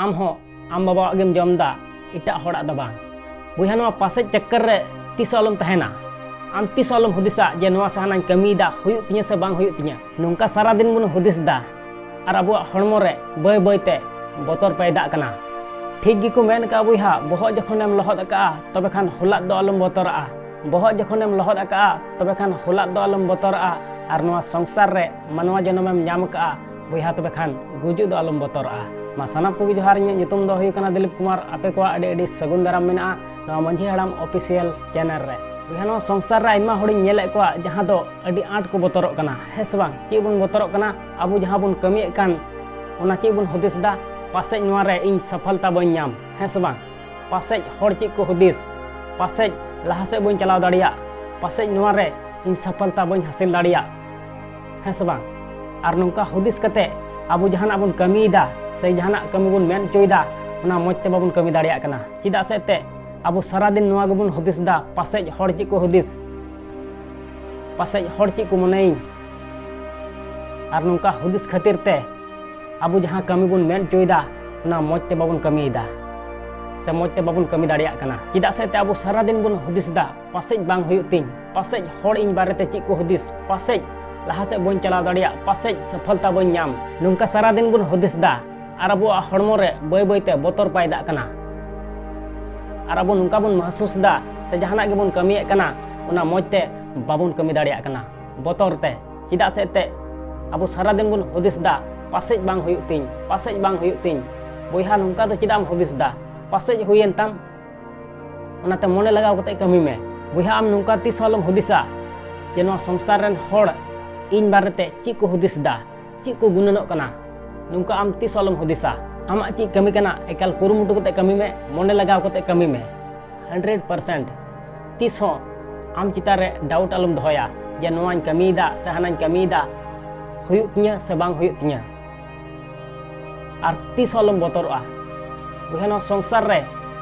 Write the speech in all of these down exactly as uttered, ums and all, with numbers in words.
ᱟᱢ ᱦᱚᱸ ᱟᱢ ᱵᱟᱵᱟᱣᱟᱜ ᱜᱮᱢ ᱡᱚᱢ ᱮᱫᱟ, ᱮᱴᱟᱜ ᱦᱚᱲᱟᱜ ᱫᱚ ᱵᱟᱝ᱾ ᱵᱚᱭᱦᱟ, ᱱᱚᱣᱟ ᱯᱟᱥᱮᱡ ᱪᱟᱠᱠᱟᱨ ᱨᱮ ᱛᱤᱥ ᱦᱚᱸ ᱟᱞᱚᱢ ᱛᱟᱦᱮᱱᱟ᱾ ᱟᱢ ᱛᱤᱥ ᱦᱚᱸ ᱟᱞᱚᱢ ᱦᱩᱫᱤᱥᱟ ᱡᱮ ᱱᱚᱣᱟ ᱥᱮ ᱦᱟᱱᱟᱧ ᱠᱟᱹᱢᱤᱭᱮᱫᱟ, ᱦᱩᱭᱩᱜ ᱛᱤᱧᱟᱹ ᱥᱮ ᱵᱟᱝ ᱦᱩᱭᱩᱜ ᱛᱤᱧᱟᱹ᱾ ᱱᱚᱝᱠᱟ ᱥᱟᱨᱟ ᱫᱤᱱ ᱵᱚᱱ ᱦᱩᱫᱤᱥ ᱮᱫᱟ ᱟᱨ ᱟᱵᱚᱣᱟᱜ ᱦᱚᱲᱢᱚ ᱨᱮ ᱵᱟᱹᱭ ᱵᱟᱹᱭ ᱛᱮ ᱵᱚᱛᱚᱨ ᱯᱟᱭᱫᱟᱜ ᱠᱟᱱᱟ᱾ ᱴᱷᱤᱠ ᱜᱮᱠᱚ ᱢᱮᱱ ᱠᱟᱜᱼᱟ ᱵᱚᱭᱦᱟ, ᱵᱚᱦᱚᱜ ᱡᱚᱠᱷᱚᱱᱮᱢ ᱞᱚᱦᱚᱫ ᱟᱠᱟᱜᱼᱟ, ᱛᱚᱵᱮ ᱠᱷᱟᱱ ᱦᱚᱞᱟᱜ ᱫᱚ ᱟᱞᱚᱢ ᱵᱚᱛᱚᱨᱟᱜᱼᱟ᱾ ᱵᱚᱦᱚᱜ ᱡᱚᱠᱷᱚᱱᱮᱢ ᱞᱚᱦᱚᱫ ᱟᱠᱟᱜᱼᱟ, ᱛᱚᱵᱮ ᱠᱷᱟᱱ ᱦᱚᱞᱟᱜ ᱫᱚ ᱟᱞᱚᱢ ᱵᱚᱛᱚᱨᱟᱜᱼᱟ᱾ ᱟᱨ ᱱᱚᱣᱟ ᱥᱚᱝᱥᱟᱨ ᱨᱮ ᱢᱟᱱᱣᱟ ᱡᱚᱱᱚᱢᱮᱢ ᱧᱟᱢ ᱟᱠᱟᱜᱼᱟ ᱵᱚᱭᱦᱟ, ᱛᱚᱵᱮ ᱠᱷᱟᱱ ᱜᱩᱡᱩᱜ ᱫᱚ ᱟᱞᱚᱢ ᱵᱚᱛᱚᱨᱟᱜᱼᱟ᱾ ᱢᱟ ᱥᱟᱱᱟᱢ ᱠᱚᱜᱮ ᱡᱚᱦᱟᱨ, ᱤᱧᱟᱹᱜ ᱧᱩᱛᱩᱢ ᱫᱚ ᱦᱩᱭᱩᱜ ᱠᱟᱱᱟ ᱫᱤᱞᱤᱯ ᱠᱩᱢᱟᱨ᱾ ᱟᱯᱮ ᱠᱚᱣᱟᱜ ᱟᱹᱰᱤ ᱟᱹᱰᱤ ᱥᱟᱹᱜᱩᱱ ᱫᱟᱨᱟᱢ ᱢᱮᱱᱟᱜᱼᱟ ᱱᱚᱣᱟ ᱢᱟᱹᱡᱷᱤ ᱦᱟᱲᱟᱢ ᱚᱯᱷᱤᱥᱤᱭᱟᱞ ᱪᱮᱱᱮᱞ ᱨᱮ᱾ ᱵᱚᱭᱦᱟ, ᱱᱚᱣᱟ ᱥᱚᱝᱥᱟᱨ ᱨᱮ ᱟᱭᱢᱟ ᱦᱚᱲᱤᱧ ᱧᱮᱞᱮᱫ ᱠᱚᱣᱟ ᱡᱟᱦᱟᱸ ᱫᱚ ᱟᱹᱰᱤ ᱟᱸᱴ ᱠᱚ ᱵᱚᱛᱚᱨᱚᱜ ᱠᱟᱱᱟ, ᱦᱮᱸ ᱥᱮ ᱵᱟᱝ? ᱪᱮᱫ ᱵᱚᱱ ᱵᱚᱛᱚᱨᱚᱜ ᱠᱟᱱᱟ? ᱟᱵᱚ ᱡᱟᱦᱟᱸ ᱵᱚᱱ ᱠᱟᱹᱢᱤᱭᱮᱫ ᱠᱟᱱ, ᱚᱱᱟ ᱪᱮᱫ ᱵᱚᱱ ᱦᱩᱫᱤᱥ ᱮᱫᱟ? ᱯᱟᱥᱮᱡ ᱱᱚᱣᱟ ᱨᱮ ᱤᱧ ᱥᱟᱯᱷᱚᱞᱛᱟ ᱵᱟᱹᱧ ᱧᱟᱢ, ᱦᱮᱸ ᱥᱮ ᱵᱟᱝ? ᱯᱟᱥᱮᱡ ᱦᱚᱲ ᱪᱮᱫ ᱠᱚ ᱦᱩᱫᱤᱥ, ᱯᱟᱥᱮᱡ ᱞᱟᱦᱟ ᱥᱮᱫ ᱵᱟᱹᱧ ᱪᱟᱞᱟᱣ ᱫᱟᱲᱮᱭᱟᱜ, ᱯᱟᱥᱮᱡ ᱱᱚᱣᱟ ᱨᱮ ᱤᱧ ᱥᱟᱯᱷᱚᱞᱛᱟ ᱵᱟᱹᱧ ᱦᱟᱥᱤᱞ ᱫᱟᱲᱮᱭᱟᱜ, ᱦᱮᱸ ᱥᱮ ᱵᱟᱝ? ᱟᱨ ᱱᱚᱝᱠᱟ ᱦᱩᱫᱤᱥ ᱠᱟᱛᱮ ᱟᱵᱚ ᱡᱟᱦᱟᱱᱟᱜ ᱵᱚᱱ ᱠᱟᱹᱢᱤᱭᱮᱫᱟ ᱥᱮ ᱡᱟᱦᱟᱱᱟᱜ ᱠᱟᱹᱢᱤ ᱵᱚᱱ ᱢᱮᱱ ᱦᱚᱪᱚᱭᱮᱫᱟ, ᱚᱱᱟ ᱢᱚᱡᱽ ᱛᱮ ᱵᱟᱵᱚᱱ ᱠᱟᱹᱢᱤ ᱫᱟᱲᱮᱭᱟᱜ ᱠᱟᱱᱟ᱾ ᱪᱮᱫᱟᱜ ᱥᱮ ᱮᱱᱛᱮᱫ ᱟᱵᱚ ᱥᱟᱨᱟ ᱫᱤᱱ ᱱᱚᱣᱟ ᱜᱮᱵᱚᱱ ᱦᱩᱫᱤᱥ ᱮᱫᱟ, ᱯᱟᱥᱮᱡ ᱦᱚᱲ ᱪᱮᱫ ᱠᱚ ᱦᱩᱫᱤᱥ, ᱯᱟᱥᱮᱡ ᱦᱚᱲ ᱪᱮᱫ ᱠᱚ ᱢᱚᱱᱮᱭᱤᱧ᱾ ᱟᱨ ᱱᱚᱝᱠᱟ ᱦᱩᱫᱤᱥ ᱠᱷᱟᱹᱛᱤᱨ ᱛᱮ ᱟᱵᱚ ᱡᱟᱦᱟᱸ ᱠᱟᱹᱢᱤ ᱵᱚᱱ ᱢᱮᱱ ᱦᱚᱪᱚᱭᱮᱫᱟ, ᱚᱱᱟ ᱢᱚᱡᱽ ᱛᱮ ᱵᱟᱵᱚᱱ ᱠᱟᱹᱢᱤᱭᱮᱫᱟ ᱥᱮ ᱢᱚᱡᱽ ᱛᱮ ᱵᱟᱵᱚᱱ ᱠᱟᱹᱢᱤ ᱫᱟᱲᱮᱭᱟᱜ ᱠᱟᱱᱟ᱾ ᱪᱮᱫᱟᱜ ᱥᱮ ᱮᱱᱛᱮᱫ ᱟᱵᱚ ᱥᱟᱨᱟ ᱫᱤᱱ ᱵᱚᱱ ᱦᱩᱫᱤᱥ ᱮᱫᱟ, ᱯᱟᱥᱮᱡ ᱵᱟᱝ ᱦᱩᱭᱩᱜ ᱛᱤᱧ, ᱯᱟᱥᱮᱡ ᱦᱚᱲ ᱤᱧ ᱵᱟᱨᱮᱛᱮ ᱪᱮᱫ ᱠᱚ ᱦᱩᱫᱤᱥ, ᱯᱟᱥᱮᱡ ᱞᱟᱦᱟ ᱥᱮᱫ ᱵᱟᱹᱧ ᱪᱟᱞᱟᱣ ᱫᱟᱲᱮᱭᱟᱜ, ᱯᱟᱥᱮᱡ ᱥᱟᱯᱷᱚᱞᱛᱟ ᱵᱟᱹᱧ ᱧᱟᱢ᱾ ᱱᱚᱝᱠᱟ ᱥᱟᱨᱟ ᱫᱤᱱ ᱵᱚᱱ ᱦᱩᱫᱤᱥ ᱮᱫᱟ ᱟᱨ ᱟᱵᱚᱣᱟᱜ ᱦᱚᱲᱢᱚ ᱨᱮ ᱵᱟᱹᱭ ᱵᱟᱹᱭ ᱛᱮ ᱵᱚᱛᱚᱨ ᱯᱟᱭᱫᱟᱜ ᱠᱟᱱᱟ᱾ ᱟᱨ ᱟᱵᱚ ᱱᱚᱝᱠᱟ ᱵᱚᱱ ᱢᱟᱦᱥᱩᱥ ᱮᱫᱟ ᱥᱮ ᱡᱟᱦᱟᱱᱟᱜ ᱜᱮᱵᱚᱱ ᱠᱟᱹᱢᱤᱭᱮᱫ ᱠᱟᱱᱟ, ᱚᱱᱟ ᱢᱚᱡᱽ ᱛᱮ ᱵᱟᱵᱚᱱ ᱠᱟᱹᱢᱤ ᱫᱟᱲᱮᱭᱟᱜ ᱠᱟᱱᱟ ᱵᱚᱛᱚᱨ ᱛᱮ᱾ ᱪᱮᱫᱟᱜ ᱥᱮ ᱮᱱᱛᱮᱫ ᱟᱵᱚ ᱥᱟᱨᱟ ᱫᱤᱱ ᱵᱚᱱ ᱦᱩᱫᱤᱥ ᱮᱫᱟ, ᱯᱟᱥᱮᱡ ᱵᱟᱝ ᱦᱩᱭᱩᱜ ᱛᱤᱧ, ᱯᱟᱥᱮᱡ ᱵᱟᱝ ᱦᱩᱭᱩᱜ ᱛᱤᱧ᱾ ᱵᱚᱭᱦᱟ, ᱱᱚᱝᱠᱟ ᱫᱚ ᱪᱮᱫᱟᱜ ᱮᱢ ᱦᱩᱫᱤᱥ ᱮᱫᱟ? ᱯᱟᱥᱮᱡ ᱦᱩᱭᱮᱱ ᱛᱟᱢ᱾ ᱚᱱᱟᱛᱮ ᱢᱚᱱᱮ ᱞᱟᱜᱟᱣ ᱠᱟᱛᱮ ᱠᱟᱹᱢᱤ ᱢᱮ᱾ ᱵᱚᱭᱦᱟ, ᱟᱢ ᱱᱚᱝᱠᱟ ᱛᱤᱥ ᱦᱚᱸ ᱟᱞᱚᱢ ᱦᱩᱫᱤᱥᱟ ᱡᱮ ᱱᱚᱣᱟ ᱥᱚᱝᱥᱟᱨ ᱨᱮᱱ ᱦᱚᱲ ᱤᱧ ᱵᱟᱨᱮᱛᱮ ᱪᱮᱫ ᱠᱚ ᱦᱩᱫᱤᱥ ᱮᱫᱟ, ᱪᱮᱫ ᱠᱚ ᱜᱩᱱᱟᱹᱱᱚᱜ ᱠᱟᱱᱟ᱾ ᱱᱚᱝᱠᱟ ᱟᱢ ᱛᱤᱥ ᱦᱚᱸ ᱟᱞᱚᱢ ᱦᱩᱫᱤᱥᱟ᱾ ᱟᱢᱟᱜ ᱪᱮᱫ ᱠᱟᱹᱢᱤ ᱠᱟᱱᱟ, ᱮᱠᱟᱞ ᱠᱩᱨᱩᱢᱩᱴᱩ ᱠᱟᱛᱮ ᱠᱟᱹᱢᱤ ᱢᱮ, ᱢᱚᱱᱮ ᱞᱟᱜᱟᱣ ᱠᱟᱛᱮ ᱠᱟᱹᱢᱤ ᱢᱮ᱾ Hundred percent. ᱛᱤᱥ ᱦᱚᱸ ᱟᱢ ᱪᱮᱛᱟᱱ ᱨᱮ ᱰᱟᱣᱩᱴ ᱟᱞᱚᱢ ᱫᱚᱦᱚᱭᱟ ᱡᱮ ᱱᱚᱣᱟᱧ ᱠᱟᱹᱢᱤᱭᱮᱫᱟ ᱥᱮ ᱦᱟᱱᱟᱧ ᱠᱟᱹᱢᱤᱭᱮᱫᱟ, ᱦᱩᱭᱩᱜ ᱛᱤᱧᱟᱹ ᱥᱮ ᱵᱟᱝ ᱦᱩᱭᱩᱜ ᱛᱤᱧᱟᱹ᱾ ᱟᱨ ᱛᱤᱥ ᱦᱚᱸ ᱟᱞᱚᱢ ᱵᱚᱛᱚᱨᱚᱜᱼᱟ᱾ ᱵᱚᱭᱦᱟ, ᱱᱚᱣᱟ ᱥᱚᱝᱥᱟᱨ ᱨᱮ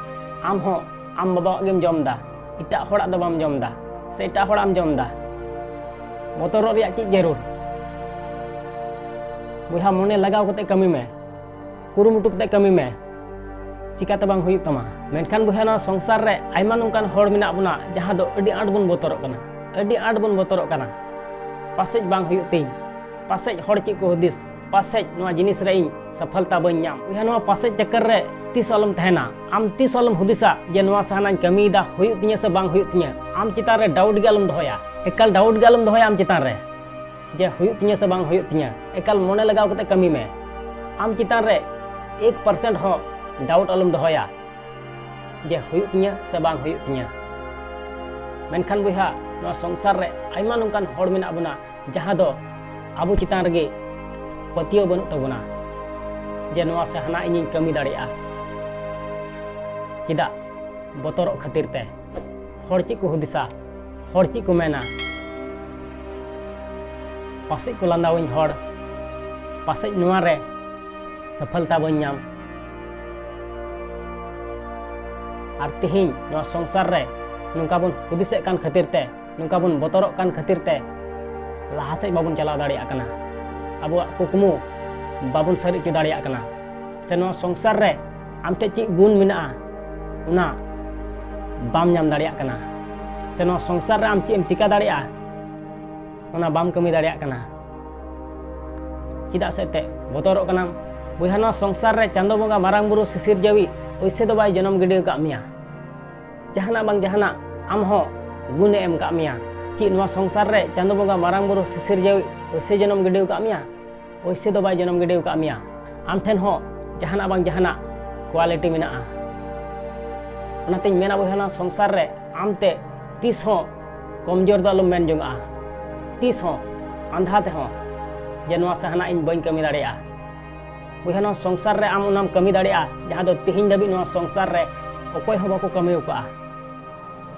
ᱟᱢ ᱦᱚᱸ ᱟᱢ ᱵᱟᱵᱟᱣᱟᱜ ᱜᱮᱢ ᱡᱚᱢ ᱮᱫᱟ, ᱮᱴᱟᱜ ᱦᱚᱲᱟᱜ ᱫᱚ ᱵᱟᱢ ᱡᱚᱢ ᱮᱫᱟ ᱥᱮ ᱮᱴᱟᱜ ᱦᱚᱲᱟᱜ ᱮᱢ ᱡᱚᱢ ᱮᱫᱟ᱾ ᱵᱚᱛᱚᱨᱚᱜ ᱨᱮᱭᱟᱜ ᱪᱮᱫ ᱡᱟᱹᱨᱩᱲ? ᱵᱚᱭᱦᱟ, ᱢᱚᱱᱮ ᱞᱟᱜᱟᱣ ᱠᱟᱛᱮ ᱠᱟᱹᱢᱤ ᱢᱮ᱾ ᱠᱩᱨᱩᱢᱩᱴᱩ ᱠᱟᱛᱮ ᱠᱟᱹᱢᱤ ᱢᱮ, ᱪᱤᱠᱟᱹᱛᱮ ᱵᱟᱝ ᱦᱩᱭᱩᱜ ᱛᱟᱢᱟ᱾ ᱢᱮᱱᱠᱷᱟᱱ ᱵᱚᱭᱦᱟ, ᱱᱚᱣᱟ ᱥᱚᱝᱥᱟᱨ ᱨᱮ ᱟᱭᱢᱟ ᱱᱚᱝᱠᱟᱱ ᱦᱚᱲ ᱢᱮᱱᱟᱜ ᱵᱚᱱᱟ, ᱡᱟᱦᱟᱸ ᱫᱚ ᱟᱹᱰᱤ ᱟᱸᱴ ᱵᱚᱱ ᱵᱚᱛᱚᱨᱚᱜ ᱠᱟᱱᱟ, ᱟᱹᱰᱤ ᱟᱸᱴ ᱵᱚᱱ ᱵᱚᱛᱚᱨᱚᱜ ᱠᱟᱱᱟ᱾ ᱯᱟᱥᱮᱡ ᱵᱟᱝ ᱦᱩᱭᱩᱜ ᱛᱤᱧ, ᱯᱟᱥᱮᱡ ᱦᱚᱲ ᱪᱮᱫ ᱠᱚ ᱦᱩᱫᱤᱥ, ᱯᱟᱥᱮᱡ ᱱᱚᱣᱟ ᱡᱤᱱᱤᱥ ᱨᱮ ᱤᱧ ᱥᱟᱯᱷᱚᱞᱛᱟ ᱵᱟᱹᱧ ᱧᱟᱢ᱾ ᱵᱚᱭᱦᱟ, ᱱᱚᱣᱟ ᱯᱟᱥᱮᱡ ᱪᱟᱠᱠᱟᱨ ᱨᱮ ᱛᱤᱥ ᱦᱚᱸ ᱟᱞᱚᱢ ᱛᱟᱦᱮᱱᱟ᱾ ᱟᱢ ᱛᱤᱥ ᱦᱚᱸ ᱟᱞᱚᱢ ᱦᱩᱫᱤᱥᱟ ᱡᱮ ᱱᱚᱣᱟ ᱥᱟᱦᱟᱱᱟᱧ ᱠᱟᱹᱢᱤᱭᱮᱫᱟ, ᱦᱩᱭᱩᱜ ᱛᱤᱧᱟᱹ ᱥᱮ ᱵᱟᱝ ᱦᱩᱭᱩᱜ ᱛᱤᱧᱟᱹ᱾ ᱟᱢ ᱪᱮᱛᱟᱱ ᱨᱮ ᱰᱟᱣᱩᱴ ᱜᱮ ᱟᱞᱚᱢ ᱫᱚᱦᱚᱭᱟ, ᱮᱠᱟᱞ ᱰᱟᱣᱩᱴ ᱜᱮ ᱟᱞᱚᱢ ᱫᱚᱦᱚᱭᱟ ᱟᱢ ᱪᱮᱛᱟᱱ ᱨᱮ, ᱡᱮ ᱦᱩᱭᱩᱜ ᱛᱤᱧᱟᱹ ᱥᱮ ᱵᱟᱝ ᱦᱩᱭᱩᱜ ᱛᱤᱧᱟᱹ᱾ ᱮᱠᱟᱞ ᱢᱚᱱᱮ ᱞᱟᱜᱟᱣ ᱠᱟᱛᱮ ᱠᱟᱹᱢᱤ ᱢᱮ᱾ ᱟᱢ ᱪᱮᱛᱟᱱ ᱨᱮ ᱮᱠ ᱯᱟᱨᱥᱮᱱᱴ ᱦᱚᱸ ᱰᱟᱣᱩᱴ ᱟᱞᱚᱢ ᱫᱚᱦᱚᱭᱟ ᱡᱮ ᱦᱩᱭᱩᱜ ᱛᱤᱧᱟᱹ ᱥᱮ ᱵᱟᱝ ᱦᱩᱭᱩᱜ ᱛᱤᱧᱟᱹ᱾ ᱢᱮᱱᱠᱷᱟᱱ ᱵᱚᱭᱦᱟ, ᱱᱚᱣᱟ ᱥᱚᱝᱥᱟᱨ ᱨᱮ ᱟᱭᱢᱟ ᱱᱚᱝᱠᱟᱱ ᱦᱚᱲ ᱢᱮᱱᱟᱜ ᱵᱚᱱᱟ, ᱡᱟᱦᱟᱸ ᱫᱚ ᱟᱵᱚ ᱪᱮᱛᱟᱱ ᱨᱮᱜᱮ ᱯᱟᱹᱛᱭᱟᱹᱣ ᱵᱟᱹᱱᱩᱜ ᱛᱟᱵᱚᱱᱟ ᱡᱮ ᱱᱚᱣᱟ ᱥᱮ ᱦᱟᱱᱟ ᱤᱧᱤᱧ ᱠᱟᱹᱢᱤ ᱫᱟᱲᱮᱭᱟᱜᱼᱟ᱾ ᱪᱮᱫᱟᱜ? ᱵᱚᱛᱚᱨᱚᱜ ᱠᱷᱟᱹᱛᱤᱨ ᱛᱮ᱾ ᱦᱚᱲ ᱪᱮᱫ ᱠᱚ ᱦᱩᱫᱤᱥᱟ, ᱦᱚᱲ ᱪᱮᱫ ᱠᱚ ᱢᱮᱱᱟ, ᱯᱟᱥᱮᱡ ᱠᱚ ᱞᱟᱸᱫᱟᱣᱟᱹᱧ ᱦᱚᱲ, ᱯᱟᱥᱮᱡ ᱱᱚᱣᱟ ᱨᱮ ᱥᱟᱯᱷᱚᱞᱛᱟ ᱵᱟᱹᱧ ᱧᱟᱢ᱾ ᱟᱨ ᱛᱮᱦᱮᱧ ᱱᱚᱣᱟ ᱥᱚᱝᱥᱟᱨ ᱨᱮ ᱱᱚᱝᱠᱟ ᱵᱚᱱ ᱦᱩᱫᱤᱥᱮᱫ ᱠᱟᱱ ᱠᱷᱟᱹᱛᱤᱨ ᱛᱮ, ᱱᱚᱝᱠᱟ ᱵᱚᱱ ᱵᱚᱛᱚᱨᱚᱜ ᱠᱟᱱ ᱠᱷᱟᱹᱛᱤᱨ ᱛᱮ ᱞᱟᱦᱟ ᱥᱮᱫ ᱵᱟᱵᱚᱱ ᱪᱟᱞᱟᱣ ᱫᱟᱲᱮᱭᱟᱜ ᱠᱟᱱᱟ, ᱟᱵᱚᱣᱟᱜ ᱠᱩᱠᱢᱩ ᱵᱟᱵᱚᱱ ᱥᱟᱹᱨᱤ ᱦᱚᱪᱚ ᱫᱟᱲᱮᱭᱟᱜ ᱠᱟᱱᱟ᱾ ᱥᱮ ᱱᱚᱣᱟ ᱥᱚᱝᱥᱟᱨ ᱨᱮ ᱟᱢ ᱴᱷᱮᱱ ᱪᱮᱫ ᱜᱩᱱ ᱢᱮᱱᱟᱜᱼᱟ, ᱚᱱᱟ ᱵᱟᱢ ᱧᱟᱢ ᱫᱟᱲᱮᱭᱟᱜ ᱠᱟᱱᱟ᱾ ᱥᱮ ᱱᱚᱣᱟ ᱥᱚᱝᱥᱟᱨ ᱨᱮ ᱟᱢ ᱪᱮᱫ ᱮᱢ ᱪᱤᱠᱟ ᱫᱟᱲᱮᱭᱟᱜᱼᱟ, ᱚᱱᱟ ᱵᱟᱢ ᱠᱟᱹᱢᱤ ᱫᱟᱲᱮᱭᱟᱜ ᱠᱟᱱᱟ᱾ ᱪᱮᱫᱟᱜ ᱥᱮ ᱮᱱᱛᱮᱫ ᱵᱚᱛᱚᱨᱚᱜ ᱠᱟᱱᱟᱢ᱾ ᱵᱚᱭᱦᱟ, ᱱᱚᱣᱟ ᱥᱚᱝᱥᱟᱨ ᱨᱮ ᱪᱟᱸᱫᱚ ᱵᱚᱸᱜᱟ, ᱢᱟᱨᱟᱝ ᱵᱩᱨᱩ, ᱥᱤᱥᱤᱨ ᱡᱟᱹᱣᱤᱡ ᱚᱭᱥᱮ ᱫᱚ ᱵᱟᱭ ᱡᱚᱱᱚᱢ ᱜᱤᱰᱤ ᱟᱠᱟᱫ ᱢᱮᱭᱟ᱾ ᱡᱟᱦᱟᱱᱟᱜ ᱵᱟᱝ ᱡᱟᱦᱟᱱᱟᱜ ᱟᱢ ᱦᱚᱸ ᱜᱩᱱᱮ ᱮᱢ ᱟᱠᱟᱫ ᱢᱮᱭᱟ᱾ ᱪᱮᱫ ᱱᱚᱣᱟ ᱥᱚᱝᱥᱟᱨ ᱨᱮ ᱪᱟᱸᱫᱚ ᱵᱚᱸᱜᱟ, ᱢᱟᱨᱟᱝ ᱵᱩᱨᱩ, ᱥᱤᱥᱤᱨ ᱡᱟᱹᱣᱤᱡ ᱚᱭᱥᱮ ᱡᱚᱱᱚᱢ ᱜᱤᱰᱤ ᱟᱠᱟᱫ ᱢᱮᱭᱟ? ᱚᱭᱥᱮ ᱫᱚ ᱵᱟᱭ ᱡᱚᱱᱚᱢ ᱜᱤᱰᱤ ᱟᱠᱟᱫ ᱢᱮᱭᱟ᱾ ᱟᱢ ᱴᱷᱮᱱ ᱦᱚᱸ ᱡᱟᱦᱟᱱᱟᱜ ᱵᱟᱝ ᱡᱟᱦᱟᱱᱟᱜ ᱠᱳᱣᱟᱞᱤᱴᱤ ᱢᱮᱱᱟᱜᱼᱟ᱾ ᱚᱱᱟᱛᱮᱧ ᱢᱮᱱᱟ ᱵᱚᱭᱦᱟ, ᱱᱚᱣᱟ ᱥᱚᱝᱥᱟᱨ ᱨᱮ ᱟᱢᱛᱮ ᱛᱤᱥ ᱦᱚᱸ ᱠᱚᱢᱡᱳᱨ ᱫᱚ ᱟᱞᱚᱢ ᱢᱮᱱ ᱡᱚᱝᱟᱜᱼᱟ, ᱛᱤᱥ ᱦᱚᱸ ᱟᱸᱫᱷᱟ ᱛᱮᱦᱚᱸ, ᱡᱮ ᱱᱚᱣᱟ ᱥᱮ ᱦᱟᱱᱟ ᱤᱧ ᱵᱟᱹᱧ ᱠᱟᱹᱢᱤ ᱫᱟᱲᱮᱭᱟᱜᱼᱟ᱾ ᱵᱚᱭᱦᱟ, ᱱᱚᱣᱟ ᱥᱚᱝᱥᱟᱨ ᱨᱮ ᱟᱢ ᱚᱱᱟᱢ ᱠᱟᱹᱢᱤ ᱫᱟᱲᱮᱭᱟᱜᱼᱟ, ᱡᱟᱦᱟᱸ ᱫᱚ ᱛᱮᱦᱮᱧ ᱫᱷᱟᱹᱵᱤᱡ ᱱᱚᱣᱟ ᱥᱚᱝᱥᱟᱨ ᱨᱮ ᱚᱠᱚᱭ ᱦᱚᱸ ᱵᱟᱠᱚ ᱠᱟᱹᱢᱤ ᱟᱠᱟᱫᱼᱟ᱾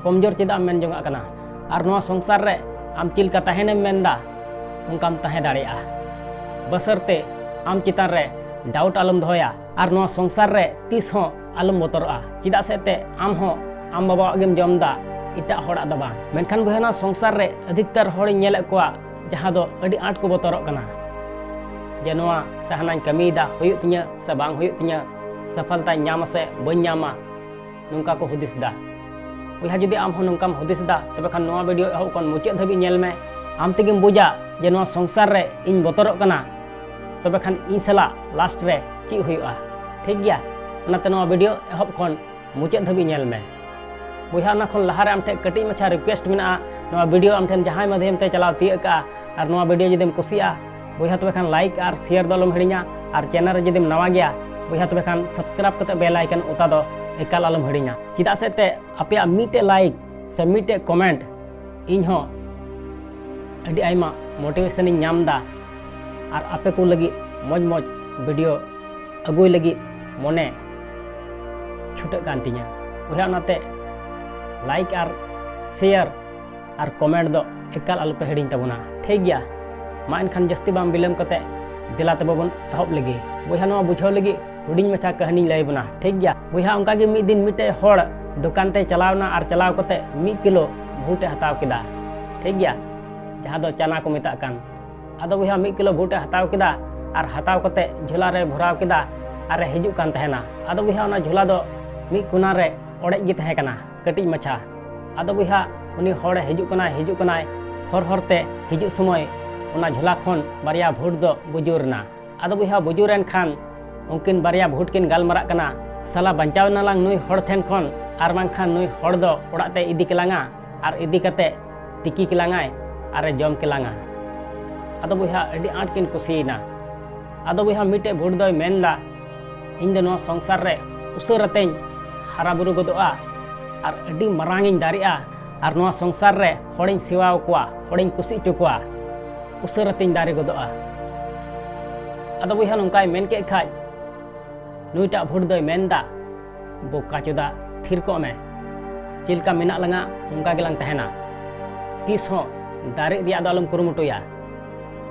ᱠᱚᱢᱡᱳᱨ ᱪᱮᱫᱟᱜ ᱮᱢ ᱢᱮᱱ ᱡᱚᱝᱟᱜ ᱠᱟᱱᱟ? ᱟᱨ ᱱᱚᱣᱟ ᱥᱚᱝᱥᱟᱨ ᱨᱮ ᱟᱢ ᱪᱮᱫ ᱞᱮᱠᱟ ᱛᱟᱦᱮᱱᱮᱢ ᱢᱮᱱᱫᱟ, ᱚᱱᱠᱟᱢ ᱛᱟᱦᱮᱸ ᱫᱟᱲᱮᱭᱟᱜᱼᱟ᱾ ᱵᱟᱥᱟᱨᱛᱮ ᱟᱢ ᱪᱮᱛᱟᱱ ᱨᱮ ᱰᱟᱣᱩᱴ ᱟᱞᱚᱢ ᱫᱚᱦᱚᱭᱟ᱾ ᱟᱨ ᱱᱚᱣᱟ ᱥᱚᱝᱥᱟᱨ ᱨᱮ ᱛᱤᱥ ᱦᱚᱸ ᱟᱞᱚᱢ ᱵᱚᱛᱚᱨᱚᱜᱼᱟ, ᱪᱮᱫᱟᱜ ᱥᱮ ᱮᱱᱛᱮᱫ ᱟᱢ ᱦᱚᱸ ᱟᱢ ᱵᱟᱵᱟᱣᱟᱜ ᱜᱮᱢ ᱡᱚᱢ ᱮᱫᱟ, ᱮᱴᱟᱜ ᱦᱚᱲᱟᱜ ᱫᱚ ᱵᱟᱝ᱾ ᱢᱮᱱᱠᱷᱟᱱ ᱵᱚᱭᱦᱟ, ᱱᱚᱣᱟ ᱥᱚᱝᱥᱟᱨ ᱨᱮ ᱟᱹᱫᱷᱤᱠᱛᱟᱨ ᱦᱚᱲᱤᱧ ᱧᱮᱞᱮᱫ ᱠᱚᱣᱟ, ᱡᱟᱦᱟᱸ ᱫᱚ ᱟᱹᱰᱤ ᱟᱸᱴ ᱠᱚ ᱵᱚᱛᱚᱨᱚᱜ ᱠᱟᱱᱟ᱾ ᱡᱮ ᱱᱚᱣᱟ ᱥᱮ ᱦᱟᱱᱟᱧ ᱠᱟᱹᱢᱤᱭᱮᱫᱟ, ᱦᱩᱭᱩᱜ ᱛᱤᱧᱟᱹ ᱥᱮ ᱵᱟᱝ ᱦᱩᱭᱩᱜ ᱛᱤᱧᱟᱹ, ᱥᱟᱯᱷᱚᱞᱛᱟᱧ ᱧᱟᱢᱟ ᱥᱮ ᱵᱟᱹᱧ ᱧᱟᱢᱟ, ᱱᱚᱝᱠᱟ ᱠᱚ ᱦᱩᱫᱤᱥ ᱮᱫᱟ᱾ ᱵᱚᱭᱦᱟ, ᱡᱩᱫᱤ ᱟᱢ ᱦᱚᱸ ᱱᱚᱝᱠᱟᱢ ᱦᱩᱫᱤᱥ ᱮᱫᱟ, ᱛᱚᱵᱮ ᱠᱷᱟᱱ ᱱᱚᱣᱟ ᱵᱷᱤᱰᱤᱭᱳ ᱮᱦᱚᱵ ᱠᱷᱚᱱ ᱢᱩᱪᱟᱹᱫ ᱫᱷᱟᱹᱵᱤᱡ ᱧᱮᱞ ᱢᱮ᱾ ᱟᱢ ᱛᱮᱜᱮᱢ ᱵᱩᱡᱟ ᱡᱮ ᱱᱚᱣᱟ ᱥᱚᱝᱥᱟᱨ ᱨᱮ ᱤᱧ ᱵᱚᱛᱚᱨᱚᱜ ᱠᱟᱱᱟ, ᱛᱚᱵᱮ ᱠᱷᱟᱱ ᱤᱧ ᱥᱟᱞᱟᱜ ᱞᱟᱥᱴ ᱨᱮ ᱪᱮᱫ ᱦᱩᱭᱩᱜᱼᱟ᱾ ᱴᱷᱤᱠ ᱜᱮᱭᱟ? ᱚᱱᱟᱛᱮ ᱱᱚᱣᱟ ᱵᱷᱤᱰᱤᱭᱳ ᱮᱦᱚᱵ ᱠᱷᱚᱱ ᱢᱩᱪᱟᱹᱫ ᱫᱷᱟᱹᱵᱤᱡ ᱧᱮᱞ ᱢᱮ᱾ ᱵᱚᱭᱦᱟ, ᱚᱱᱟ ᱠᱷᱚᱱ ᱞᱟᱦᱟᱨᱮ ᱟᱢ ᱴᱷᱮᱱ ᱠᱟᱹᱴᱤᱡ ᱢᱟᱪᱷᱟ ᱨᱤᱠᱩᱭᱮᱥᱴ ᱢᱮᱱᱟᱜᱼᱟ, ᱱᱚᱣᱟ ᱵᱷᱤᱰᱤᱭᱳ ᱟᱢ ᱴᱷᱮᱱ ᱡᱟᱦᱟᱸᱭ ᱢᱟᱫᱷᱭᱚᱢ ᱛᱮ ᱪᱟᱞᱟᱣ ᱛᱤᱭᱟᱹᱜ ᱠᱟᱜᱼᱟ, ᱟᱨ ᱱᱚᱣᱟ ᱵᱷᱤᱰᱤᱭᱳ ᱡᱩᱫᱤᱢ ᱠᱩᱥᱤᱭᱟᱜᱼᱟ, ᱵᱚᱭᱦᱟ, ᱛᱚᱵᱮ ᱠᱷᱟᱱ ᱞᱟᱭᱤᱠ ᱟᱨ ᱥᱮᱭᱟᱨ ᱫᱚ ᱟᱞᱚᱢ ᱦᱤᱲᱤᱧᱟ, ᱟᱨ ᱪᱮᱱᱮᱞ ᱨᱮ ᱡᱩᱫᱤᱢ ᱱᱟᱣᱟ ᱜᱮᱭᱟ, ᱵᱚᱭᱦᱟ, ᱛᱚᱵᱮ ᱠᱷᱟᱱ ᱥᱟᱵᱥᱠᱨᱟᱭᱤᱵ ᱠᱟᱛᱮ ᱵᱮᱞ ᱟᱭᱠᱚᱱ ᱚᱛᱟ ᱫᱚ ᱮᱠᱟᱞ ᱟᱞᱚᱢ ᱦᱤᱲᱤᱧᱟ᱾ ᱪᱮᱫᱟᱜ ᱥᱮ ᱛᱮ ᱟᱯᱮᱭᱟᱜ ᱢᱤᱫᱴᱮᱡ ᱞᱟᱭᱤᱠ ᱥᱮ ᱢᱤᱫᱴᱮᱡ ᱠᱚᱢᱮᱱᱴ ᱤᱧ ᱦᱚᱸ ᱟᱹᱰᱤ ᱟᱭᱢᱟ ᱢᱳᱴᱤᱵᱷᱮᱥᱚᱱ ᱤᱧ ᱧᱟᱢ ᱮᱫᱟ, ᱟᱨ ᱟᱯᱮ ᱠᱚ ᱞᱟᱹᱜᱤᱫ ᱢᱚᱡᱽ ᱢᱚᱡᱽ ᱵᱷᱤᱰᱤᱭᱳ ᱟᱹᱜᱩᱭ ᱞᱟᱹᱜᱤᱫ ᱢᱚᱱᱮ ᱪᱷᱩᱴᱟᱹᱜ ᱠᱟᱱ ᱛᱤᱧᱟᱹ᱾ ᱵᱚᱭᱦᱟ, ᱚᱱᱟᱛᱮ ᱞᱟᱭᱤᱠ ᱟᱨ ᱥᱮᱭᱟᱨ ᱟᱨ ᱠᱚᱢᱮᱱᱴ ᱫᱚ ᱮᱠᱟᱞ ᱟᱞᱚᱯᱮ ᱦᱤᱲᱤᱧ ᱛᱟᱵᱚᱱᱟ, ᱴᱷᱤᱠ ᱜᱮᱭᱟ? ᱢᱟ ᱮᱱᱠᱷᱟᱱ ᱡᱟᱹᱥᱛᱤ ᱵᱟᱝ ᱵᱤᱞᱚᱢ ᱠᱟᱛᱮ ᱫᱮᱞᱟ ᱛᱮᱵᱚ ᱵᱚᱱ ᱮᱦᱚᱵ ᱞᱮᱜᱮ᱾ ᱵᱚᱭᱦᱟ, ᱱᱚᱣᱟ ᱵᱩᱡᱷᱟᱹᱣ ᱞᱟᱹᱜᱤᱫ ᱦᱩᱰᱤᱧ ᱢᱟᱪᱷᱟ ᱠᱟᱹᱦᱱᱤᱧ ᱞᱟᱹᱭ ᱵᱚᱱᱟ, ᱴᱷᱤᱠ ᱜᱮᱭᱟ? ᱵᱚᱭᱦᱟ, ᱚᱱᱠᱟ ᱜᱮ ᱢᱤᱫ ᱫᱤᱱ ᱢᱤᱫᱴᱮᱡ ᱦᱚᱲ ᱫᱚᱠᱟᱱ ᱛᱮᱭ ᱪᱟᱞᱟᱣ ᱮᱱᱟ ᱟᱨ ᱪᱟᱞᱟᱣ ᱠᱟᱛᱮ ᱢᱤᱫ ᱠᱤᱞᱳ ᱵᱷᱩᱴ ᱮ ᱦᱟᱛᱟᱣ ᱠᱮᱫᱟ, ᱴᱷᱤᱠ ᱜᱮᱭᱟ, ᱡᱟᱦᱟᱸ ᱫᱚ ᱪᱟᱱᱟ ᱠᱚ ᱢᱮᱛᱟᱜ ᱠᱟᱱ᱾ ᱟᱫᱚ ᱵᱚᱭᱦᱟ, ᱢᱤᱫ ᱠᱤᱞᱳ ᱵᱷᱩᱴ ᱮ ᱦᱟᱛᱟᱣ ᱠᱮᱫᱟ ᱟᱨ ᱦᱟᱛᱟᱣ ᱠᱟᱛᱮ ᱡᱷᱚᱞᱟ ᱨᱮ ᱵᱷᱚᱨᱟᱣ ᱠᱮᱫᱟ ᱟᱨ ᱮ ᱦᱤᱡᱩᱜ ᱠᱟᱱ ᱛᱟᱦᱮᱱᱟ᱾ ᱟᱫᱚ ᱵᱚᱭᱦᱟ, ᱚᱱᱟ ᱡᱷᱚᱞᱟ ᱫᱚ ᱢᱤᱫ ᱠᱚᱱᱟ ᱨᱮ ᱚᱲᱮᱡ ᱜᱮ ᱛᱟᱦᱮᱸ ᱠᱟᱱᱟ, ᱠᱟᱹᱴᱤᱡ ᱢᱟᱪᱷᱟ᱾ ᱟᱫᱚ ᱵᱚᱭᱦᱟ, ᱩᱱᱤ ᱦᱚᱲᱮ ᱦᱤᱡᱩᱜ ᱠᱟᱱᱟᱭ, ᱦᱤᱡᱩᱜ ᱠᱟᱱᱟᱭ, ᱦᱚᱨ ᱦᱚᱨ ᱛᱮ ᱦᱤᱡᱩᱜ ᱥᱚᱢᱚᱭ ᱚᱱᱟ ᱡᱷᱚᱞᱟ ᱠᱷᱚᱱ ᱵᱟᱨᱭᱟ ᱵᱷᱩᱴ ᱫᱚ ᱵᱩᱡᱩᱨ ᱮᱱᱟ᱾ ᱟᱫᱚ ᱵᱚᱭᱦᱟ, ᱵᱩᱡᱩᱨ ᱮᱱ ᱠᱷᱟᱱ ᱩᱱᱠᱤᱱ ᱵᱟᱨᱭᱟ ᱵᱷᱩᱴ ᱠᱤᱱ ᱜᱟᱞᱢᱟᱨᱟᱜ ᱠᱟᱱᱟ, "ᱥᱟᱞᱟ ᱵᱟᱧᱪᱟᱣ ᱮᱱᱟᱞᱟᱝ ᱱᱩᱭ ᱦᱚᱲ ᱴᱷᱮᱱ ᱠᱷᱚᱱ, ᱟᱨ ᱵᱟᱝᱠᱷᱟᱱ ᱱᱩᱭ ᱦᱚᱲ ᱫᱚ ᱚᱲᱟᱜ ᱛᱮ ᱤᱫᱤ ᱠᱮᱞᱟᱝᱟ ᱟᱨ ᱤᱫᱤ ᱠᱟᱛᱮ ᱛᱤᱠᱤ ᱠᱮᱞᱟᱝᱟᱭ ᱟᱨᱮ ᱡᱚᱢ ᱠᱮᱞᱟᱝᱟ᱾" ᱟᱫᱚ ᱵᱚᱭᱦᱟ, ᱟᱹᱰᱤ ᱟᱸᱴ ᱠᱤᱱ ᱠᱩᱥᱤᱭᱮᱱᱟ᱾ ᱟᱫᱚ ᱵᱚᱭᱦᱟ, ᱢᱤᱫᱴᱮᱡ ᱵᱷᱩᱴ ᱫᱚᱭ ᱢᱮᱱᱫᱟ, "ᱤᱧ ᱫᱚ ᱱᱚᱣᱟ ᱥᱚᱝᱥᱟᱨ ᱨᱮ ᱩᱥᱟᱹᱨᱟᱛᱮᱧ ᱦᱟᱨᱟ ᱵᱩᱨᱩ ᱜᱚᱫᱚᱜᱼᱟ ᱟᱨ ᱟᱹᱰᱤ ᱢᱟᱨᱟᱝ ᱤᱧ ᱫᱟᱨᱮᱜᱼᱟ, ᱟᱨ ᱱᱚᱣᱟ ᱥᱚᱝᱥᱟᱨ ᱨᱮ ᱦᱚᱲᱤᱧ ᱥᱮᱵᱟᱣ ᱠᱚᱣᱟ, ᱦᱚᱲᱤᱧ ᱠᱩᱥᱤ ᱦᱚᱪᱚ ᱠᱚᱣᱟ, ᱩᱥᱟᱹᱨᱟᱛᱮᱧ ᱫᱟᱨᱮ ᱜᱚᱫᱚᱜᱼᱟ᱾" ᱟᱫᱚ ᱵᱚᱭᱦᱟ, ᱱᱚᱝᱠᱟᱭ ᱢᱮᱱ ᱠᱮᱫ ᱠᱷᱟᱡ, ᱱᱩᱭᱴᱟᱜ ᱵᱷᱩᱴ ᱫᱚᱭ ᱢᱮᱱᱫᱟ, "ᱵᱚᱠᱟ ᱪᱚᱫᱟ, ᱛᱷᱤᱨ ᱠᱚᱜ ᱢᱮ᱾ ᱪᱮᱫ ᱞᱮᱠᱟ ᱢᱮᱱᱟᱜ ᱞᱟᱝᱟ, ᱚᱱᱠᱟ ᱜᱮᱞᱟᱝ ᱛᱟᱦᱮᱱᱟ᱾ ᱛᱤᱥ ᱦᱚᱸ ᱫᱟᱨᱮ ᱨᱮᱭᱟᱜ ᱫᱚ ᱟᱞᱚᱢ ᱠᱩᱨᱩᱢᱩᱴᱩᱭᱟ,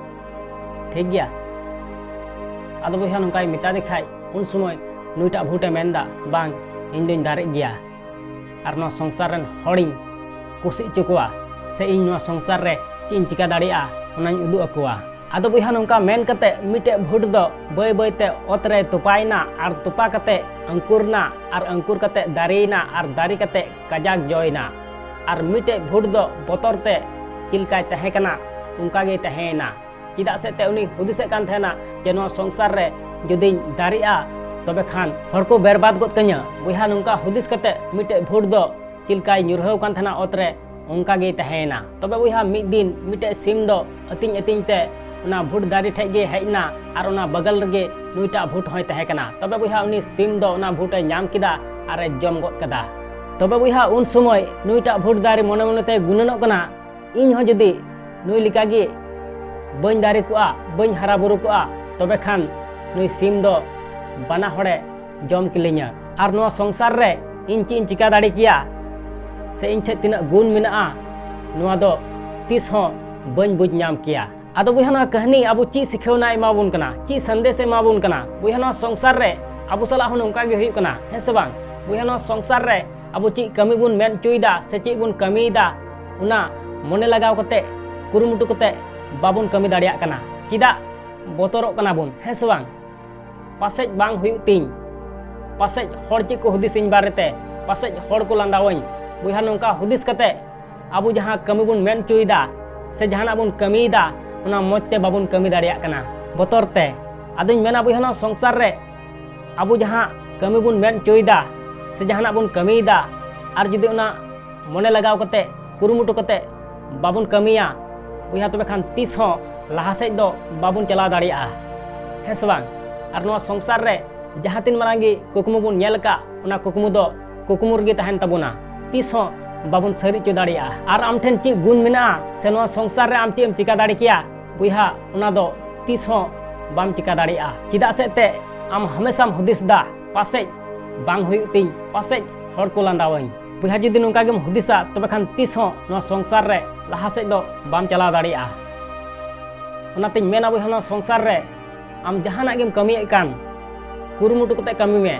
ᱴᱷᱤᱠ ᱜᱮᱭᱟ?" ᱟᱫᱚ ᱵᱚᱭᱦᱟ, ᱱᱚᱝᱠᱟᱭ ᱢᱮᱛᱟ ᱫᱮ ᱠᱷᱟᱡ, ᱩᱱ ᱥᱚᱢᱚᱭ ᱱᱩᱭᱴᱟᱜ ᱵᱷᱩᱴᱮ ᱢᱮᱱᱫᱟ, "ᱵᱟᱝ, ᱤᱧ ᱫᱚᱧ ᱫᱟᱨᱮᱜ ᱜᱮᱭᱟ, ᱟᱨ ᱱᱚᱣᱟ ᱥᱚᱝᱥᱟᱨ ᱨᱮᱱ ᱦᱚᱲᱤᱧ ᱠᱩᱥᱤ ᱦᱚᱪᱚ ᱠᱚᱣᱟ, ᱥᱮ ᱤᱧ ᱱᱚᱣᱟ ᱥᱚᱝᱥᱟᱨ ᱨᱮ ᱪᱮᱫ ᱤᱧ ᱪᱤᱠᱟ ᱫᱟᱲᱮᱭᱟᱜᱼᱟ, ᱚᱱᱟᱧ ᱩᱫᱩᱜ ᱟᱠᱚᱣᱟ᱾" ᱟᱫᱚ ᱵᱚᱭᱦᱟ, ᱱᱚᱝᱠᱟ ᱢᱮᱱ ᱠᱟᱛᱮ ᱢᱤᱫᱴᱮᱡ ᱵᱷᱩᱴ ᱫᱚ ᱵᱟᱹᱭ ᱵᱟᱹᱭ ᱛᱮ ᱚᱛ ᱨᱮ ᱛᱚᱯᱟᱭᱮᱱᱟ ᱟᱨ ᱛᱚᱯᱟ ᱠᱟᱛᱮ ᱟᱝᱠᱩᱨ ᱮᱱᱟ ᱟᱨ ᱟᱝᱠᱩᱨ ᱠᱟᱛᱮ ᱫᱟᱨᱮᱭᱮᱱᱟ ᱟᱨ ᱫᱟᱨᱮ ᱠᱟᱛᱮ ᱠᱟᱡᱟᱠ ᱡᱚᱭᱮᱱᱟ᱾ ᱟᱨ ᱢᱤᱫᱴᱮᱡ ᱵᱷᱩᱴ ᱫᱚ ᱵᱚᱛᱚᱨ ᱛᱮ ᱪᱮᱫ ᱞᱮᱠᱟᱭ ᱛᱟᱦᱮᱸ ᱠᱟᱱᱟ, ᱚᱱᱠᱟ ᱜᱮᱭ ᱛᱟᱦᱮᱸᱭᱮᱱᱟ᱾ ᱪᱮᱫᱟᱜ ᱥᱮ ᱛᱮ ᱩᱱᱤ ᱦᱩᱫᱤᱥᱮᱫ ᱠᱟᱱ ᱛᱟᱦᱮᱱᱟ ᱡᱮ ᱱᱚᱣᱟ ᱥᱚᱝᱥᱟᱨ ᱨᱮ ᱡᱩᱫᱤᱧ ᱫᱟᱨᱮᱜᱼᱟ, ᱛᱚᱵᱮ ᱠᱷᱟᱱ ᱦᱚᱲ ᱠᱚ ᱵᱮᱨᱵᱟᱫ ᱜᱚᱫ ᱠᱟᱹᱧᱟ᱾ ᱵᱚᱭᱦᱟ, ᱱᱚᱝᱠᱟ ᱦᱩᱫᱤᱥ ᱠᱟᱛᱮ ᱢᱤᱫᱴᱮᱡ ᱵᱷᱩᱴ ᱫᱚ ᱪᱮᱫ ᱞᱮᱠᱟᱭ ᱧᱩᱨᱦᱟᱹᱣ ᱠᱟᱱ ᱛᱟᱦᱮᱱᱟ ᱚᱛ ᱨᱮ, ᱚᱱᱠᱟ ᱜᱮᱭ ᱛᱟᱦᱮᱸᱭᱮᱱᱟ᱾ ᱛᱚᱵᱮ ᱵᱚᱭᱦᱟ, ᱢᱤᱫ ᱫᱤᱱ ᱢᱤᱫᱴᱮᱡ ᱥᱤᱢ ᱫᱚ ᱟᱹᱛᱤᱧ ᱟᱹᱛᱤᱧ ᱛᱮ ᱚᱱᱟ ᱵᱷᱩᱴ ᱫᱟᱨᱮ ᱴᱷᱮᱡ ᱜᱮ ᱦᱮᱡ ᱮᱱᱟ ᱟᱨ ᱚᱱᱟ ᱵᱟᱜᱟᱞ ᱨᱮᱜᱮ ᱱᱩᱭᱴᱟᱜ ᱵᱷᱩᱴ ᱦᱚᱸᱭ ᱛᱟᱦᱮᱸ ᱠᱟᱱᱟ᱾ ᱛᱚᱵᱮ ᱵᱚᱭᱦᱟ, ᱩᱱᱤ ᱥᱤᱢ ᱫᱚ ᱚᱱᱟ ᱵᱷᱩᱴ ᱮ ᱧᱟᱢ ᱠᱮᱫᱟ ᱟᱨ ᱮ ᱡᱚᱢ ᱜᱚᱫ ᱠᱮᱫᱟ᱾ ᱛᱚᱵᱮ ᱵᱚᱭᱦᱟ, ᱩᱱ ᱥᱚᱢᱚᱭ ᱱᱩᱭᱴᱟᱜ ᱵᱷᱩᱴ ᱫᱟᱨᱮ ᱢᱚᱱᱮ ᱢᱚᱱᱮ ᱛᱮ ᱜᱩᱱᱟᱹᱱᱚᱜ ᱠᱟᱱᱟ, ᱤᱧ ᱦᱚᱸ ᱡᱩᱫᱤ ᱱᱩᱭ ᱞᱮᱠᱟ ᱜᱮ ᱵᱟᱹᱧ ᱫᱟᱨᱮ ᱠᱚᱜᱼᱟ, ᱵᱟᱹᱧ ᱦᱟᱨᱟ ᱵᱩᱨᱩ ᱠᱚᱜᱼᱟ, ᱛᱚᱵᱮ ᱠᱷᱟᱱ ᱱᱩᱭ ᱥᱤᱢ ᱫᱚ ᱵᱟᱱᱟ ᱦᱚᱲᱮ ᱡᱚᱢ ᱠᱮᱞᱤᱧᱟ᱾ ᱟᱨ ᱱᱚᱣᱟ ᱥᱚᱝᱥᱟᱨ ᱨᱮ ᱤᱧ ᱪᱮᱫ ᱤᱧ ᱪᱤᱠᱟ ᱫᱟᱲᱮ ᱠᱮᱭᱟ, ᱥᱮ ᱤᱧ ᱴᱷᱮᱡ ᱛᱤᱱᱟᱹᱜ ᱜᱩᱱ ᱢᱮᱱᱟᱜᱼᱟ, ᱱᱚᱣᱟ ᱫᱚ ᱛᱤᱥ ᱦᱚᱸ ᱵᱟᱹᱧ ᱵᱩᱡᱽ ᱧᱟᱢ ᱠᱮᱭᱟ᱾ ᱟᱫᱚ ᱵᱚᱭᱦᱟ, ᱱᱚᱣᱟ ᱠᱟᱹᱦᱱᱤ ᱟᱵᱚ ᱪᱮᱫ ᱥᱤᱠᱷᱟᱹᱣᱱᱟ ᱮᱢᱟ ᱵᱚᱱ ᱠᱟᱱᱟ, ᱪᱮᱫ ᱥᱟᱸᱫᱮᱥ ᱮ ᱮᱢᱟ ᱵᱚᱱ ᱠᱟᱱᱟ? ᱵᱚᱭᱦᱟ, ᱱᱚᱣᱟ ᱥᱚᱝᱥᱟᱨ ᱨᱮ ᱟᱵᱚ ᱥᱟᱞᱟᱜ ᱦᱚᱸ ᱱᱚᱝᱠᱟ ᱜᱮ ᱦᱩᱭᱩᱜ ᱠᱟᱱᱟ, ᱦᱮᱸ ᱥᱮ ᱵᱟᱝ? ᱵᱚᱭᱦᱟ, ᱱᱚᱣᱟ ᱥᱚᱝᱥᱟᱨ ᱨᱮ ᱟᱵᱚ ᱪᱮᱫ ᱠᱟᱹᱢᱤ ᱵᱚᱱ ᱢᱮᱱ ᱦᱚᱪᱚᱭᱮᱫᱟ ᱥᱮ ᱪᱮᱫ ᱵᱚᱱ ᱠᱟᱹᱢᱤᱭᱮᱫᱟ, ᱚᱱᱟ ᱢᱚᱱᱮ ᱞᱟᱜᱟᱣ ᱠᱟᱛᱮ, ᱠᱩᱨᱩᱢᱩᱴᱩ ᱠᱟᱛᱮ ᱵᱟᱵᱚᱱ ᱠᱟᱹᱢᱤ ᱫᱟᱲᱮᱭᱟᱜ ᱠᱟᱱᱟ᱾ ᱪᱮᱫᱟᱜ? ᱵᱚᱛᱚᱨᱚᱜ ᱠᱟᱱᱟ ᱵᱚᱱ, ᱦᱮᱸ ᱥᱮ ᱵᱟᱝ? ᱯᱟᱥᱮᱡ ᱵᱟᱝ ᱦᱩᱭᱩᱜ ᱛᱤᱧ, ᱯᱟᱥᱮᱡ ᱦᱚᱲ ᱪᱮᱫ ᱠᱚ ᱦᱩᱫᱤᱥᱤᱧ ᱵᱟᱨᱮᱛᱮ, ᱯᱟᱥᱮᱡ ᱦᱚᱲ ᱠᱚ ᱞᱟᱸᱫᱟᱣᱟᱹᱧ᱾ ᱵᱚᱭᱦᱟ, ᱱᱚᱝᱠᱟ ᱦᱩᱫᱤᱥ ᱠᱟᱛᱮ ᱟᱵᱚ ᱡᱟᱦᱟᱸ ᱠᱟᱹᱢᱤ ᱵᱚᱱ ᱢᱮᱱ ᱦᱚᱪᱚᱭᱮᱫᱟ ᱥᱮ ᱡᱟᱦᱟᱱᱟᱜ ᱵᱚᱱ ᱠᱟᱹᱢᱤᱭᱮᱫᱟ, ᱚᱱᱟ ᱢᱚᱡᱽ ᱛᱮ ᱵᱟᱵᱚᱱ ᱠᱟᱹᱢᱤ ᱫᱟᱲᱮᱭᱟᱜ ᱠᱟᱱᱟ, ᱵᱚᱛᱚᱨ ᱛᱮ᱾ ᱟᱫᱚᱧ ᱢᱮᱱᱟ, ᱵᱚᱭᱦᱟ, ᱱᱚᱣᱟ ᱥᱚᱝᱥᱟᱨ ᱨᱮ ᱟᱵᱚ ᱡᱟᱦᱟᱸ ᱠᱟᱹᱢᱤ ᱵᱚᱱ ᱢᱮᱱ ᱦᱚᱪᱚᱭᱮᱫᱟ ᱥᱮ ᱡᱟᱦᱟᱱᱟᱜ ᱵᱚᱱ ᱠᱟᱹᱢᱤᱭᱮᱫᱟ, ᱟᱨ ᱡᱩᱫᱤ ᱚᱱᱟ ᱢᱚᱱᱮ ᱞᱟᱜᱟᱣ ᱠᱟᱛᱮ, ᱠᱩᱨᱩᱢᱩᱴᱩ ᱠᱟᱛᱮ ᱵᱟᱵᱚᱱ ᱠᱟᱹᱢᱤᱭᱟ, ᱵᱚᱭᱦᱟ, ᱛᱚᱵᱮ ᱠᱷᱟᱱ ᱛᱤᱥ ᱦᱚᱸ ᱞᱟᱦᱟ ᱥᱮᱫ ᱫᱚ ᱵᱟᱵᱚᱱ ᱪᱟᱞᱟᱣ ᱫᱟᱲᱮᱭᱟᱜᱼᱟ, ᱦᱮᱸ ᱥᱮ ᱵᱟᱝ? ᱟᱨ ᱱᱚᱣᱟ ᱥᱚᱝᱥᱟᱨ ᱨᱮ ᱡᱟᱦᱟᱸ ᱛᱤᱱ ᱢᱟᱨᱟᱝ ᱜᱮ ᱠᱩᱠᱢᱩ ᱵᱚᱱ ᱧᱮᱞ ᱟᱠᱟᱫ, ᱚᱱᱟ ᱠᱩᱠᱢᱩ ᱫᱚ ᱠᱩᱠᱢᱩ ᱨᱮᱜᱮ ᱛᱟᱦᱮᱱ ᱛᱟᱵᱚᱱᱟ, ᱛᱤᱥ ᱦᱚᱸ ᱵᱟᱵᱚᱱ ᱥᱟᱹᱨᱤ ᱦᱚᱪᱚ ᱫᱟᱲᱮᱭᱟᱜᱼᱟ᱾ ᱟᱨ ᱟᱢ ᱴᱷᱮᱱ ᱪᱮᱫ ᱜᱩᱱ ᱢᱮᱱᱟᱜᱼᱟ ᱥᱮ ᱱᱚᱣᱟ ᱥᱚᱝᱥᱟᱨ ᱨᱮ ᱟᱢ ᱪᱮᱫ ᱮᱢ ᱪᱤᱠᱟ ᱫᱟᱲᱮ ᱠᱮᱭᱟ, ᱵᱚᱭᱦᱟ, ᱚᱱᱟ ᱫᱚ ᱛᱤᱥ ᱦᱚᱸ ᱵᱟᱢ ᱪᱤᱠᱟ ᱫᱟᱲᱮᱭᱟᱜᱼᱟ᱾ ᱪᱮᱫᱟᱜ ᱥᱮ ᱛᱮ ᱟᱢ ᱦᱟᱢᱮᱥᱟᱢ ᱦᱩᱫᱤᱥ ᱫᱟ, ᱯᱟᱥᱮᱡ ᱵᱟᱝ ᱦᱩᱭᱩᱜ ᱛᱤᱧ, ᱯᱟᱥᱮᱡ ᱦᱚᱲ ᱠᱚ ᱞᱟᱸᱫᱟᱣᱟᱹᱧ᱾ ᱵᱚᱭᱦᱟ, ᱡᱩᱫᱤ ᱱᱚᱝᱠᱟ ᱜᱮᱢ ᱦᱩᱫᱤᱥᱟ, ᱛᱚᱵᱮ ᱠᱷᱟᱱ ᱛᱤᱥ ᱦᱚᱸ ᱱᱚᱣᱟ ᱥᱚᱝᱥᱟᱨ ᱨᱮ ᱞᱟᱦᱟ ᱥᱮᱫ ᱫᱚ ᱵᱟᱢ ᱪᱟᱞᱟᱣ ᱫᱟᱲᱮᱭᱟᱜᱼᱟ᱾ ᱚᱱᱟᱛᱤᱧ ᱢᱮᱱᱟ, ᱵᱚᱭᱦᱟ, ᱱᱚᱣᱟ ᱥᱚᱝᱥᱟᱨ ᱨᱮ ᱟᱢ ᱡᱟᱦᱟᱱᱟᱜ ᱜᱮᱢ ᱠᱟᱹᱢᱤᱭᱮᱫ ᱠᱟᱱ, ᱠᱩᱨᱩᱢᱩᱴᱩ ᱠᱟᱛᱮ ᱠᱟᱹᱢᱤ ᱢᱮ,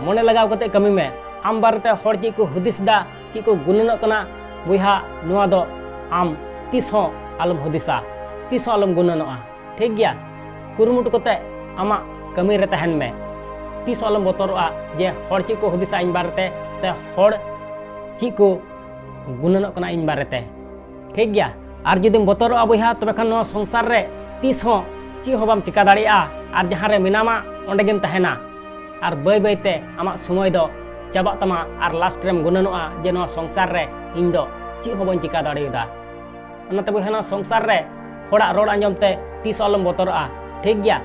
ᱢᱚᱱᱮ ᱞᱟᱜᱟᱣ ᱠᱟᱛᱮ ᱠᱟᱹᱢᱤ ᱢᱮ᱾ ᱟᱢ ᱵᱟᱨᱮᱛᱮ ᱦᱚᱲ ᱪᱮᱫ ᱠᱚ ᱦᱩᱫᱤᱥ ᱫᱟ, ᱪᱮᱫ ᱠᱚ ᱜᱩᱱᱟᱹᱱᱚᱜ ᱠᱟᱱᱟ, ᱵᱚᱭᱦᱟ, ᱱᱚᱣᱟ ᱫᱚ ᱟᱢ ᱛᱤᱥ ᱦᱚᱸ ᱟᱞᱚᱢ ᱦᱩᱫᱤᱥᱟ, ᱛᱤᱥ ᱦᱚᱸ ᱟᱞᱚᱢ ᱜᱩᱱᱟᱹᱱᱚᱜᱼᱟ᱾ ᱴᱷᱤᱠ ᱜᱮᱭᱟ, ᱠᱩᱨᱩᱢᱩᱴᱩ ᱠᱟᱛᱮ ᱟᱢᱟᱜ ᱠᱟᱹᱢᱤ ᱨᱮ ᱛᱟᱦᱮᱱ ᱢᱮ᱾ ᱛᱤᱥ ᱦᱚᱸ ᱟᱞᱚᱢ ᱵᱚᱛᱚᱨᱚᱜᱼᱟ ᱡᱮ ᱦᱚᱲ ᱪᱮᱫ ᱠᱚ ᱦᱩᱫᱤᱥᱟ ᱤᱧ ᱵᱟᱨᱮᱛᱮ, ᱥᱮ ᱦᱚᱲ ᱪᱮᱫ ᱠᱚ ᱜᱩᱱᱟᱹᱱᱚᱜ ᱠᱟᱱᱟ ᱤᱧ ᱵᱟᱨᱮᱛᱮ᱾ ᱴᱷᱤᱠ ᱜᱮᱭᱟ, ᱟᱨ ᱡᱩᱫᱤᱢ ᱵᱚᱛᱚᱨᱚᱜᱼᱟ ᱵᱚᱭᱦᱟ, ᱛᱚᱵᱮ ᱠᱷᱟᱱ ᱱᱚᱣᱟ ᱥᱚᱝᱥᱟᱨ ᱨᱮ ᱛᱤᱥ ᱦᱚᱸ ᱪᱮᱫ ᱦᱚᱸ ᱵᱟᱢ ᱪᱤᱠᱟ ᱫᱟᱲᱮᱭᱟᱜᱼᱟ᱾ ᱟᱨ ᱡᱟᱦᱟᱸ ᱨᱮ ᱢᱮᱱᱟᱢᱟ, ᱚᱸᱰᱮ ᱜᱮᱢ ᱛᱟᱦᱮᱱᱟ᱾ ᱟᱨ ᱵᱟᱹᱭ ᱵᱟᱹᱭ ᱛᱮ ᱟᱢᱟᱜ ᱥᱚᱢᱚᱭ ᱫᱚ ᱪᱟᱵᱟᱜ ᱛᱟᱢᱟ ᱟᱨ ᱞᱟᱥᱴ ᱨᱮᱢ ᱜᱩᱱᱟᱹᱱᱚᱜᱼᱟ ᱡᱮ ᱱᱚᱣᱟ ᱥᱚᱝᱥᱟᱨ ᱨᱮ ᱤᱧ ᱫᱚ ᱪᱮᱫ ᱦᱚᱸ ᱵᱟᱹᱧ ᱪᱤᱠᱟ ᱫᱟᱲᱮᱭᱟᱫᱟ᱾ ᱚᱱᱟᱛᱮ ᱵᱚᱭᱦᱟ, ᱱᱚᱣᱟ ᱥᱚᱝᱥᱟᱨ ᱨᱮ ᱦᱚᱲᱟᱜ ᱨᱚᱲ ᱟᱸᱡᱚᱢ ᱛᱮ ᱛᱤᱥ ᱦᱚᱸ ᱟᱞᱚᱢ ᱵᱚᱛᱚᱨᱚᱜᱼᱟ᱾ ᱴᱷᱤᱠ ᱜᱮᱭᱟ,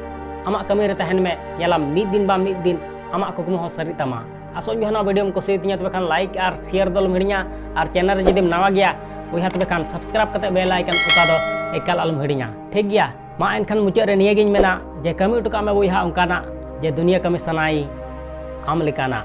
ᱟᱢᱟᱜ ᱠᱟᱹᱢᱤ ᱨᱮ ᱛᱟᱦᱮᱱ ᱢᱮ, ᱧᱮᱞᱟᱢ ᱢᱤᱫ ᱫᱤᱱ ᱵᱟᱝ ᱢᱤᱫ ᱫᱤᱱ ᱟᱢᱟᱜ ᱠᱩᱠᱢᱩ ᱦᱚᱸ ᱥᱟᱹᱨᱤᱜ ᱛᱟᱢᱟ᱾ ᱟᱥᱚᱜ ᱟᱹᱧ ᱵᱚᱭᱦᱟ, ᱱᱚᱣᱟ ᱵᱷᱤᱰᱤᱭᱳᱢ ᱠᱩᱥᱤᱭᱟᱛᱤᱧᱟ, ᱛᱚᱵᱮ ᱠᱷᱟᱱ ᱞᱟᱭᱤᱠ ᱟᱨ ᱥᱮᱭᱟᱨ ᱫᱚ ᱟᱞᱚᱢ ᱦᱤᱲᱤᱧᱟ᱾ ᱟᱨ ᱪᱮᱱᱮᱞ ᱨᱮ ᱡᱩᱫᱤᱢ ᱱᱟᱣᱟ ᱜᱮᱭᱟ ᱵᱚᱭᱦᱟ, ᱛᱚᱵᱮ ᱠᱷᱟᱱ ᱥᱟᱵᱥᱠᱨᱟᱭᱤᱵ ᱠᱟᱛᱮ ᱵᱮᱞ ᱟᱭᱠᱚᱱ ᱚᱛᱟ ᱫᱚ ᱮᱠᱟᱞ ᱟᱞᱚᱢ ᱦᱤᱲᱤᱧᱟ᱾ ᱴᱷᱤᱠ ᱜᱮᱭᱟ, ᱢᱟ ᱮᱱᱠᱷᱟᱱ ᱢᱩᱪᱟᱹᱫ ᱨᱮ ᱱᱤᱭᱟᱹᱜᱤᱧ ᱢᱮᱱᱟ ᱡᱮ ᱠᱟᱹᱢᱤ ᱦᱚᱴᱚ ᱠᱟᱜ ᱢᱮ ᱵᱚᱭᱦᱟ ᱚᱱᱠᱟᱱᱟᱜ ᱡᱮ ᱫᱩᱱᱤᱭᱟᱹ ᱠᱟᱹᱢᱤ ᱥᱟᱱᱟᱭ ᱟᱢ ᱞᱮᱠᱟᱱᱟᱜ᱾